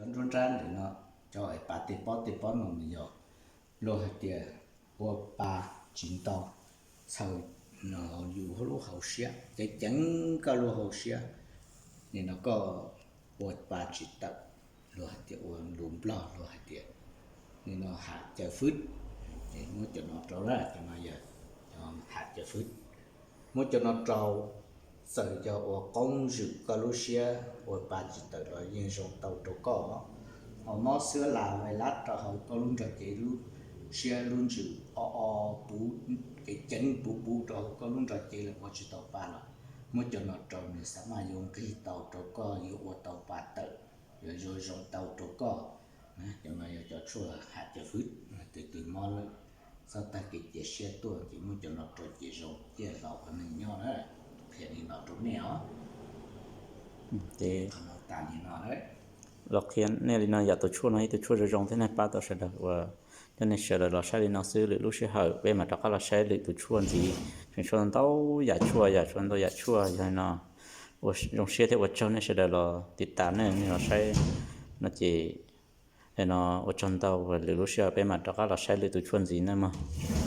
Nruab nrab ntawm no, cov uas pa tej pob tej pob no nws yog luag hais tias ua pa tsis ntau, txhaws yus lub hauv siab, ceev ceev koj lub hauv siab. Nim no koj ua pa tsis tawm, luag hais tias, ua lus Nplog luag hais tias nim no haj caw fwb. Ces muab cov no rau, cov no yog haj caw fwb. Muab cov no rau, txawm yog ua qoob zwm koj lub siab ua pa tsis tawm los yeej zoo tau rau koj. Ho mob xwb las vais lab rau hauv koj lub nrog cev, lub siab lub ntsws o o puv, ceev ceev puv puv rau hauv koj lub nrog cev lawm ua tsis tau pa los, muab cov no rau nws xav mas yuav nqig tau rau koj, yuav ua tau pa tawm, yuav zoo zoo tau rau koj. Cov no yog cov tshuaj haj caw fwb, tus twg mob lawm txhob tag kev cia siab tuaj ces muab cov no rau ces zoo ciaj hlo ua neeg nyob na. Qhia li no rau nej os. Ces qhov no tas li no. Los qhia nej li no, yam tus tshuaj no ib tug tshuaj zoo zoo thiab nej pab tau sawv daws uas coj nej sawv daws los saib li no xwb, lwm lub sij hawm peb mam rov qab los saib lwm tus tshuaj ntxiv. Tseem tshuaj ntau yam tshuaj, yam tshuaj ntau yam tshuaj yog no. Ua zoo siab thiab ua tsaug nej sawv daws los tiv tas nej los saib no ces no ua tsaug ntau, lwm lub sij hawm peb mam rov qab los saib lwm tus tshuaj ntxiv na mog.